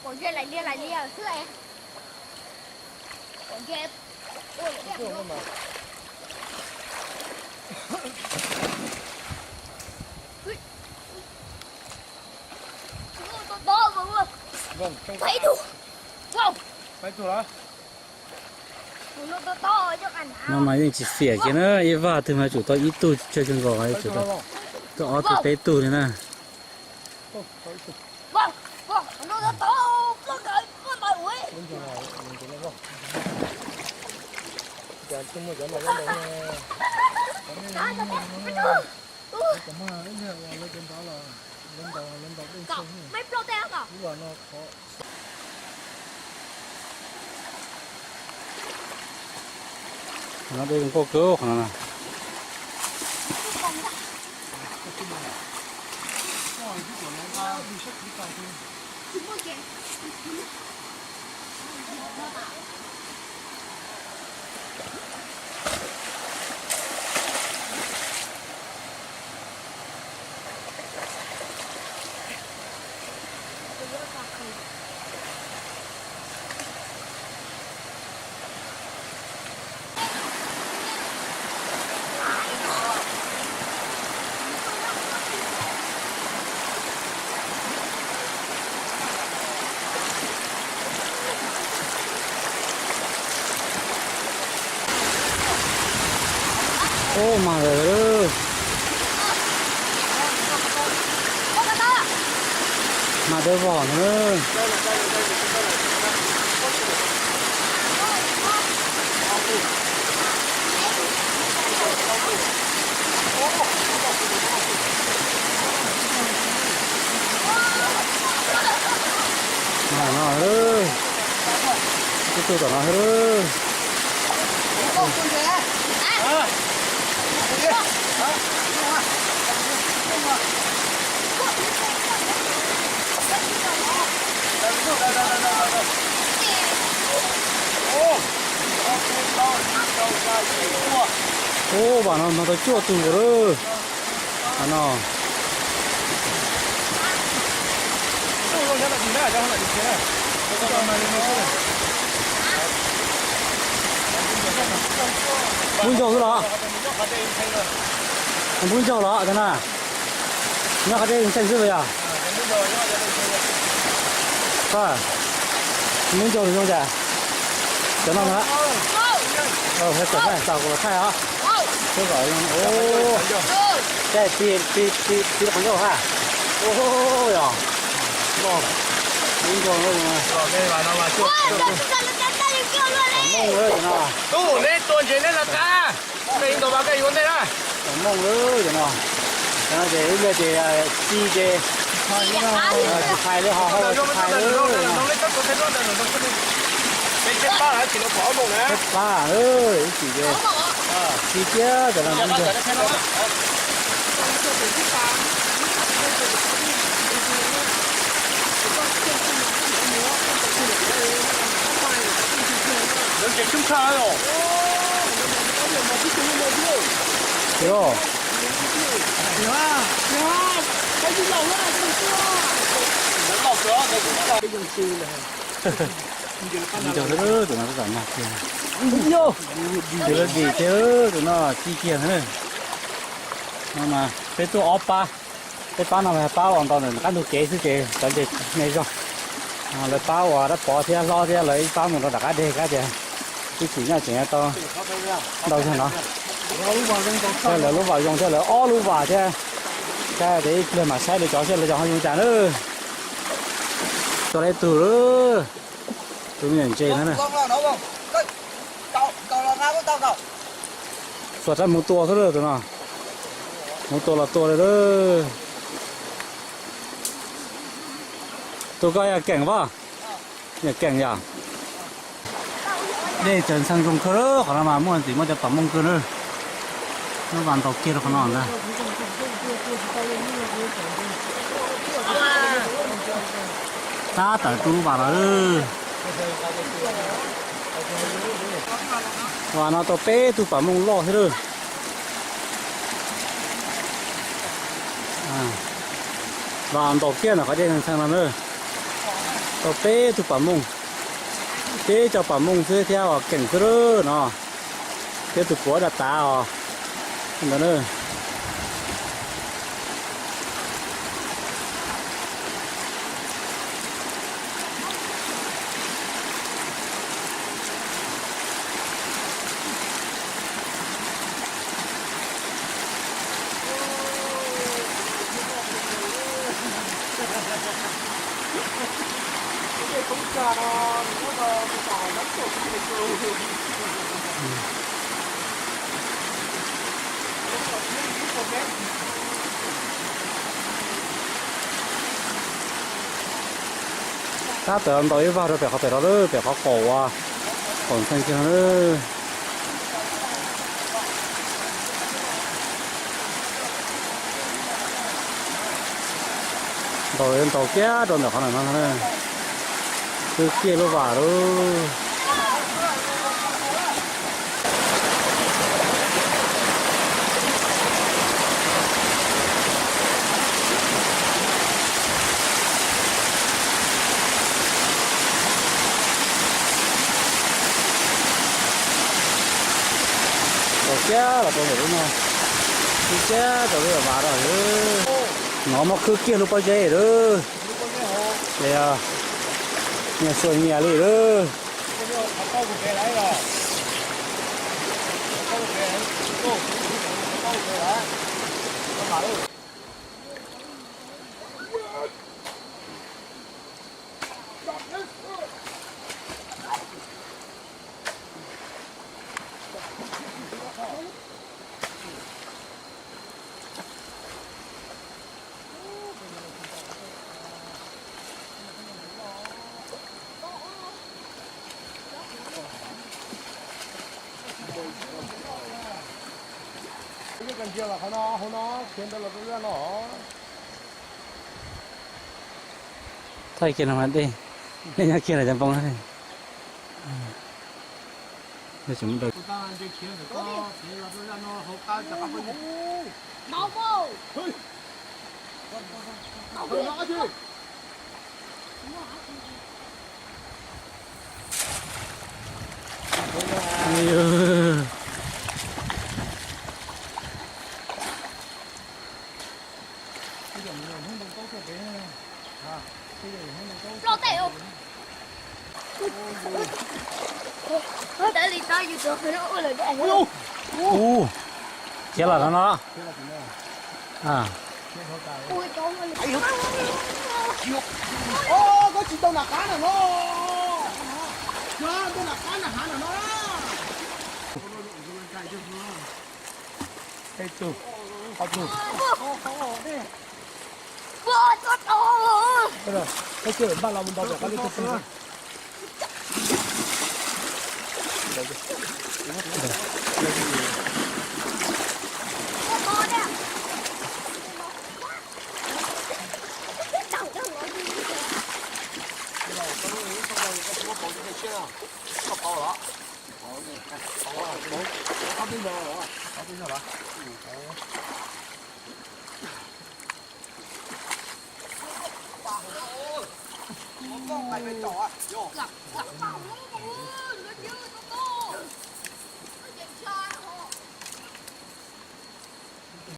No mas yeej tsis fiam kiag na, ib vaj twg mas tsum tau ib tug tsawg kawg nkaus, tsum tau ob tug peb tug li na. No dej zoo nkauj kawg qhov no na. Ub, mag lawm. Mag dawb vog na. Mag no, ib tug tom no. Ub, vam no mag tau cuaj tug nkaus lawm. Vam no. Npub ncauj xwb los? Npub ncauj los cov no? Nyob qhov dej ntxeeg xwb los yog? Npub ncauj los zoo cas? Cov no na. Txaus kuv los thaij os. Tej tis tis qhov ncauj ha. Yog. Npub ncauj zoo. Mooj lawm cov no. Tub, neb tua ntses neb lawv qab, neb ib ntaus vas koj yuav ntej na. Mooj lawm cov no. Cov no ces ib pliag ces ci ces tsis hais li, ho hais tsis hais li. Peb pab, ib chim ces ci thiab cov no. Tus no tab tom mag kiag. Tus no dim thiab, tus no ci kiag na. No mas peb tuaj ob pab, peb pab no mas pab uas ntaus ntawm qab ntug kev xwb ces cov ntses me zog. Lawv pab uas dab pov thiab hlob thiab lawv ib pab mus rau nram qab deg kab tias ib chim nyoj tseem tau ntau zog no. Thiab lawv lub vam zoo thiab lawv ob lub vam thiab. Thiab tias ib pliag mam saib lawv cov seb lawv cov ho zoo cas na. Tau ib tug, tus me nyuam ntses no na. Xuas rab hmuv tua xwb lawm tus no. Hmuv tua los tua li lawm. Tus koj yog Keem pab? Yog Keem yom? Dej tsaws ntxhee zoo kawg, qhov no mas muaj ntxim muaj cov pam mooj kawg na. Lub vas ntaus kiag rau qhov no ntag. Tab tawm tu lub vas lawm. Vas no tau peb tug pam mooj loj thiab lawm. Vas ntaus kiag ntawm qhov dej ntxhee no na. Tau peb tug pam mooj, peb cov pam mooj xwb thiab os, keem xwb lawm no, thiab tus puav daj tav os ntawd na. Tab tom ntaus ib vag rau pem qhov pem rau lawm, pem qhov qaum, qaum ntxhee kiag no. Ntaus ntaus kiag rau ntawm qhov no no, twb kiag lub vas lawm. Tau kiag los rau ntawm lub no, kiag rau lub vas no. Nov muab khwb kiag lub pob zeb lawm. Nyias xuas nyias li lawm. Thaij kiag no mas dej, nej nyob kiag lawm cov npoo. Ub, khiav los no no. Koj tsis tau nram qab nram no, yog tau nram qab nram hav nram no. Peb tug, ob tug. Peb cia npaj los mus ntaus pem qab teb tug.